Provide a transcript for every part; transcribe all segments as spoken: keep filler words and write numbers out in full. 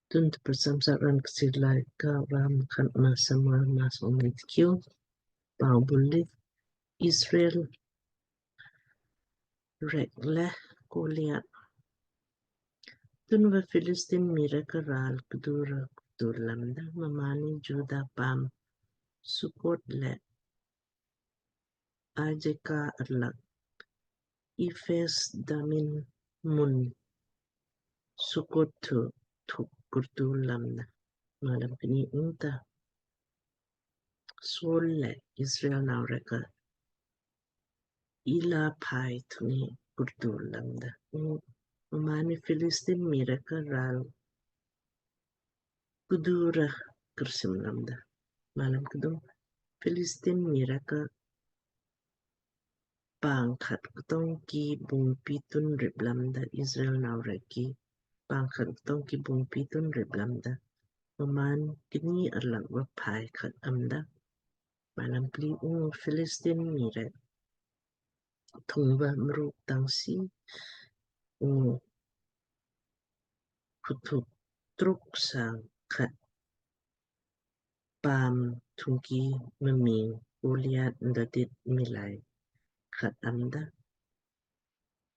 Tun tupur samsat raan Kchiir Laaika ram khat ma Samuel ma som le tkiu. Pau bul le Israel rek le Goliath. Tunva Philistine mii rek ka raal kdu ra kdu lamda, mmaanni Juda paam Sukkoth le Azekah arlak Ephes Dammim mun Sukkoth thu thuk kurdu lamda. Malam kni. Ungta Saul le Israel nau rek ka Ela phai thungi kurdu lamda. Ung mmaanni Philistine mii rek ka raal kdu ra kursim lamda. Malam kdum. Philistine mii rek ka pang khat ktong ki bung pitun rip lamda, Israel nau rek ki pang khat ktong ki bung pitun rip lamda. Mmaan kni arlak va phai khat amda. Malam pli. Ungu Philistine mii rek thungva mruk tangsi ungu khuthuk truk sang khat paam thungki mmiing Goliath ndadit miilai khat amda.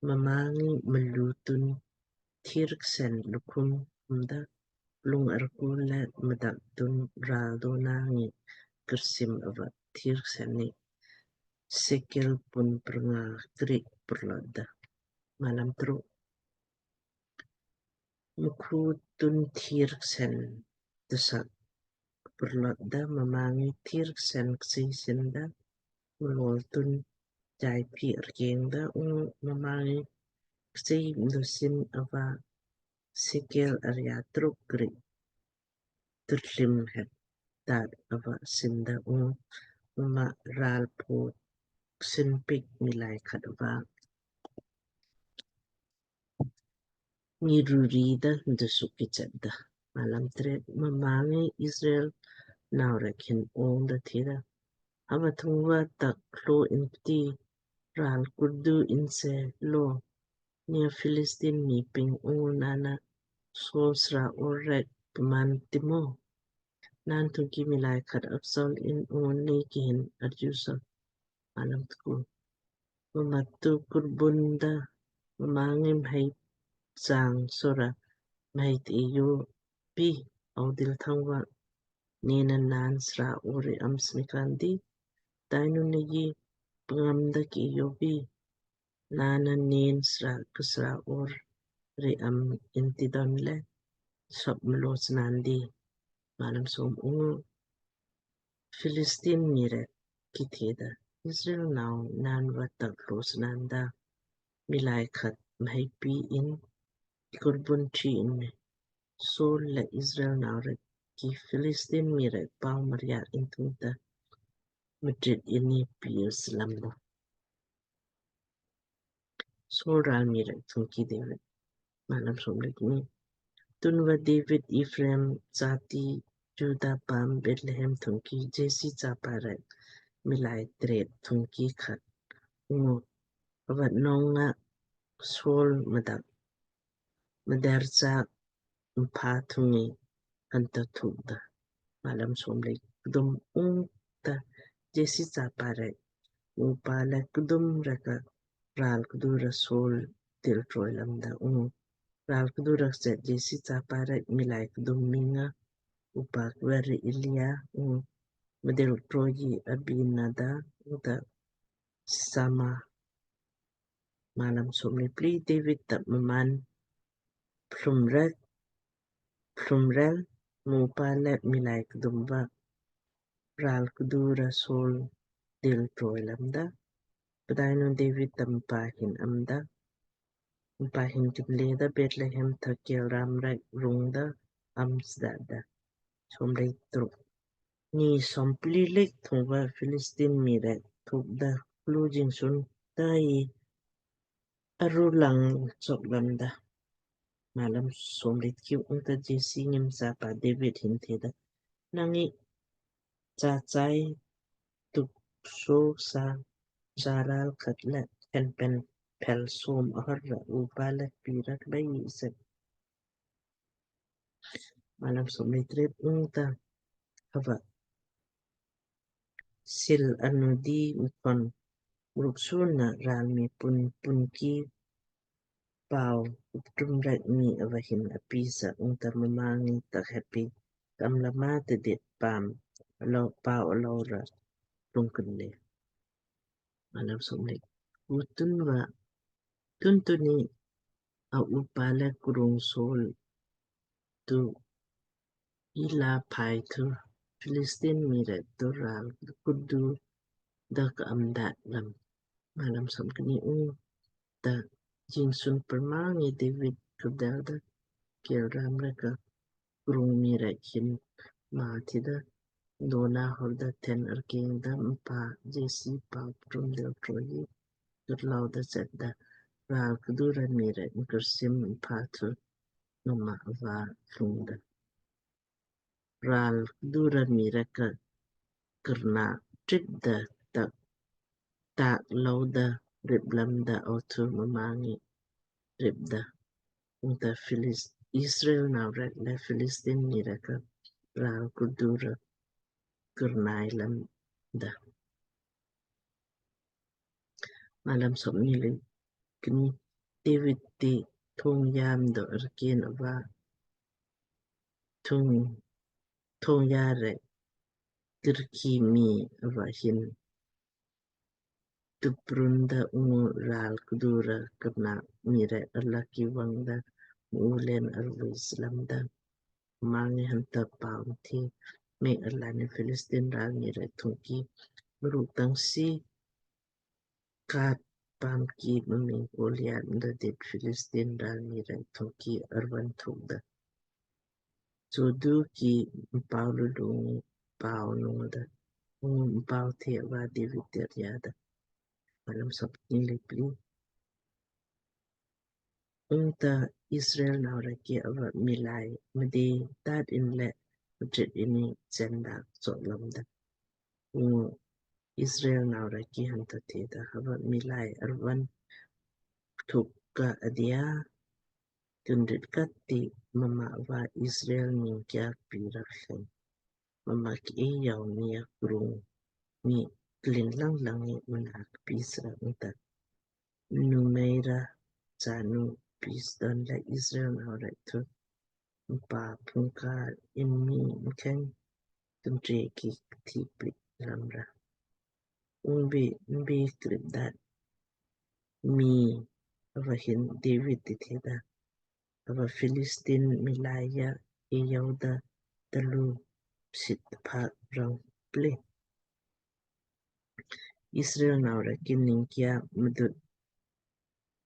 Mmaan ngi mlu tun thir ksen lukhum amda, lung arku le mdak tun raal dona ngi kursim ava thir ksen ni sekel pun prnga krik purlot da. Malam truk. Mkhu tun thir ksen tusak purlot da, mmaan ngi thir ksen ksei sin da, mlol tun jai pi arkeng da, ungu mmaan ngi ksei mdo sin ava sekel arya truk krik turlim het dat ava sin da, ungu mma raal po ksin pik miilai khat ava ngi ruri da ndusuk ki chet da. Malam tret. Mmaan ngi Israel nau rek hin ong da theda, hava thungva tak lo in pti raal kurdu in se lo, nia Philistine mii ping ungu naan na Saul sra or rek pman timo? Naan thungki miilai khat apsol in ungu nei ki hin arju so. Malam tku. Mma tu kurbun da, mmaan ngi mhai sang sora mhai te yo pi au dil thangva nena naan sra ori am snikan di, tainu nei pngam da ki yo pi, naan na nen sra ksra ori am inti don le sop mlo snan di. Malam som. Ungu Philistine mii rek ki theda, Israel nau naan va tak lo snan da, miilai khat mhai pi in kurbun tri in me. Saul le Israel nau rek ki Philistine mii rek pau maria in thungta mtrit ini pius lamda. Saul raal mii rek thungki David. Malam som le kni. Tunva David Ephraim jati Juda paam Bethlehem thungki Jesse chapa rek miilai tret thungki khat. Ungu ava nonga Saul mdak mder chaak mpha thungi hanta thuk da. Malam som le kdum. Ungta Jesse chapa rek upa le kdum rek ka raal kdu ra Saul dil troi lamda. Ungu raal kdu ra kset Jesse chapa rek miilai kdum miing nga upa kver ri Elia, ungu mdil troi Abinadab ungta Sama. Malam som le pli. David ta mmaan plum rek plum rel mupa le miilai kdum va raal kdu ra Saul dil troi lamda. Pdainu David ta mpa hin amda, mpa hin kinle da Bethlehem tha kel ram rek rung da am sda da. Som le truk. Ni som pli lek thungva Philistine mii rek thuk da klu jing sun tai aru lang chok lamda. Malam som le tkiu. Ungta Jesse ngi mchapa David hin theda, nang ngi cha chai tuk sok sa charal khat le pen pen pel som ahor ra upa le pirak bai se Malam somni tret. Ungta hava sil anudi mkhon mruksun na ralmi pun pun ki pau uptum rek mi ava hin api sa ungta mma ngi tak heppi kam lama tidit paam alou pau alou ra lungkun le. Malam somni. Utun va tuntuni a upa le krung Saul tu ila pai tu Philistine mii rek tu ral kudu da ka am dat lam. Malam somkni. Ungta jingsun perma ngi David kudel da kel ram rek ka krung mii rek hin ma tida dona horda then arking da mpa Jesse pau prum del troyi kurlau da set da ral kudu ra mii rek mkursim mpa tu mma va lung da. Ral kudu ra mii rek ka kurna trip da tak tak lou da rip lam da otu mma ngi rip da. Ungta Philis Israel nau rek le Philistine mii rek ka ral kudu ra kurnai lam da. Malam somni le kni. David ti thong yam do arkin ava thong thong ya rek tirki mii ava hin tuprun da ungu ral kudu ra kurna mii rek arlak ki vang da mu len arvis lam da. Mma ngi hanta pau thi me arlani Philistine ral mii rek thungki mruk tang si Gat paam ki mmiing Goliath mdo dit Philistine ral mii rek thungki arvan thuk da. Jodu ki mpau lulu ngi pau nung da. Ungu mpau the ava David ti arya da. Malam somni le pli. Ungta Israel nau rek ki ava miilai mdei tat in le mtrit inni chen da so lam da. Ungu Israel nau rek ki hanta theda, hava miilai arvan thuk ka adia, tundit kati mma va Israel mii kya pi ra fen. Mma ki e yau mii a krung mii klin lang lang ngi mna kpi sra ungta numei ra chanu pis don la Israel nau rek thu mpa phungka in mii mkheng tuntre ki thi pli lam ra. Ungbi mbi krip dat mii ava hin David ti theda, ava Philistine miilai ya e yau da talu sit pha rang pli. Israel nau rek ki ning kia mdut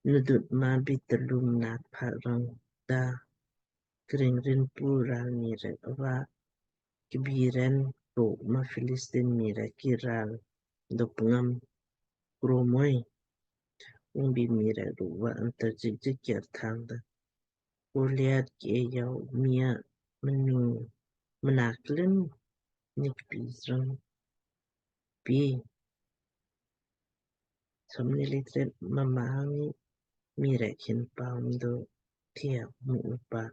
nudut ma bi talu mna pha rang da kring rin pu ral mii rek ava kibi ren ro ma Philistine mii rek ki ral dop ngam kro moi. Ungbi mii rek ru va anta jik jik kiar thang da. Goliath ki e yau mii a mnu mna klin nik pi srang pi. Somni le tret. Mma ngi mii rek hin pau mdo thia mu upa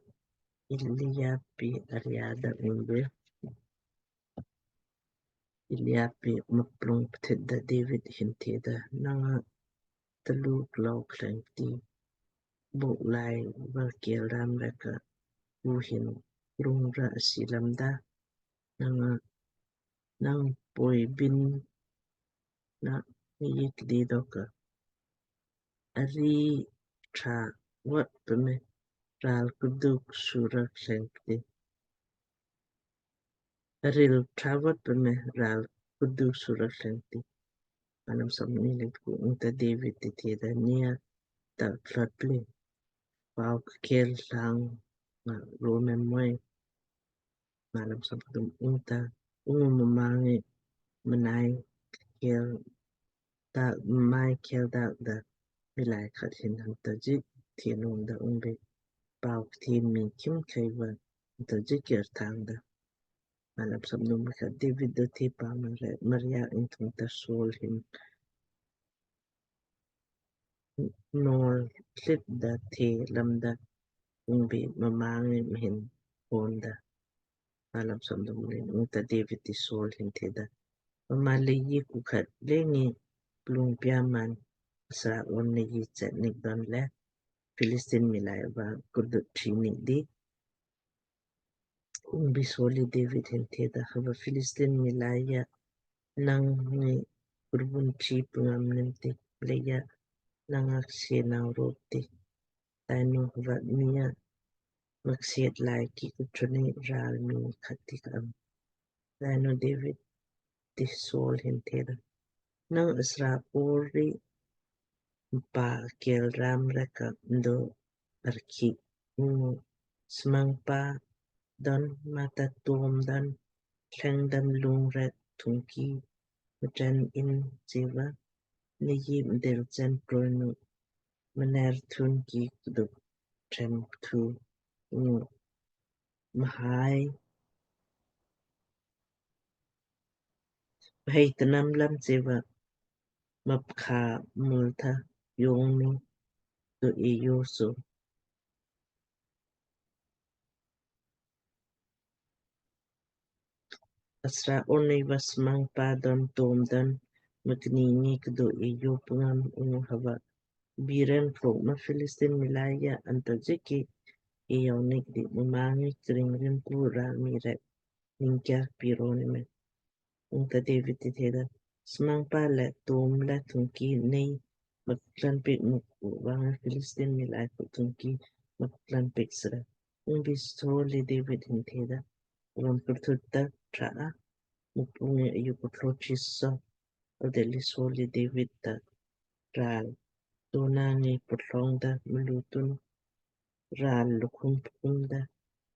Eliab pi arya da ungbe. Eliab pi maplung pthit da David hin theda, nanga talu klau kleng ti bok lai va kel ram rek ka u hin rung ra si lam da. Nanga nang poi bin na yik di doka ari tra wat peme ral kuduk sura kleng ti. Aril trawat peme ral kudu sura kleng ti. Malam somni le tku. Ungta David ti theda, nia ta klat pli. Pau kkel lang nga rome moi. Malam somkdum. Ungta ungu mma ngi mnai kkel ta mai kkel da da miilai khat hin hanta jik thi nom da ungbe pau kthi mii khim khei va hanta jik ker thang da. Malam somnum khat. David do thi pa mare maria in thung ta Saul hin nol klit da thi lam da ungbe mma ngi mhin pon da. Malam somdum le. Ungta David ti Saul hin theda, Mma leiji kukhat le ngi plung pia man, sa on neiji chet nik don le Philistine miilai va kurdut tri nik di. Ungbi Saul li David hin theda, Hava Philistine miilai ja nang ngi kurbun tri pungam nim ti leija nang ak se nau rop ti. Tainu hava mii ja maksiat lai ki kutruni ral mii khat ti ka am. Tainu David ti Saul hin theda, Nang asra ori mpa kel ram rek ka ndo arki ungu smang pa don mata tom don tleng dam lung rek thungki mtren in seva neiji mdel chen proinu mner thungki kduk tren thu ungu mhai mhai tnam lam seva mapkha multha yong nu tu eyo so. Asra onei va smang pa don tom don mkni ngi kdo eyo pungam ungu hava biren prok ma Philistine miilai ja anto jeki eyo nik di mma ngi kring rim ku ra mii rek ningkya piro ni me. Ungta David ti theda, Smang pa le tom le thungki nei maktlan pik muk u vang Philistine miilai ku thungki maktlan pik sra. Ungbi Saul li David hin theda, Ram kurthut ta tra a mupung e ayu kutlo chis so. Adeli Saul li David ta ral dona ngi putlong da mlutun ral lukhum pukum da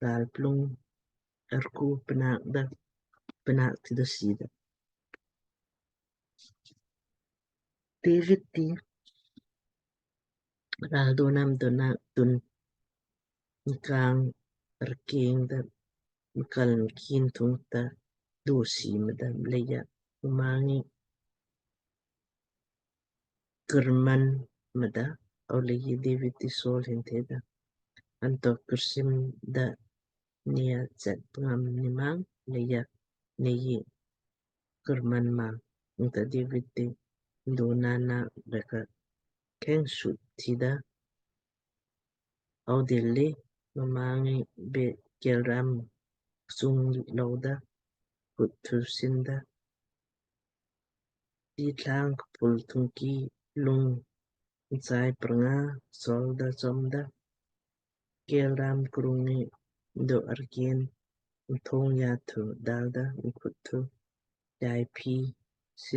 ral plung arku penak da penak ti da si da. David ti ral donam donak tun nkang arking da mkal nkin thung ta dosi mada mleija mma ngi kurman mada. Au leiji David ti Saul hin theda, Anto kursim da nei ja chet pungam nimang leija neiji kurman ma. Ungta David ti dona na rek ka kheng sut thida. Au dilli mma ngi be kel ram sung louda kut thu sinda. Ti thlang kpul thungki lung nsai prnga solda somda. Kel ram krung ngi do arkin nthong ja thu dalda mkhut thu jai phi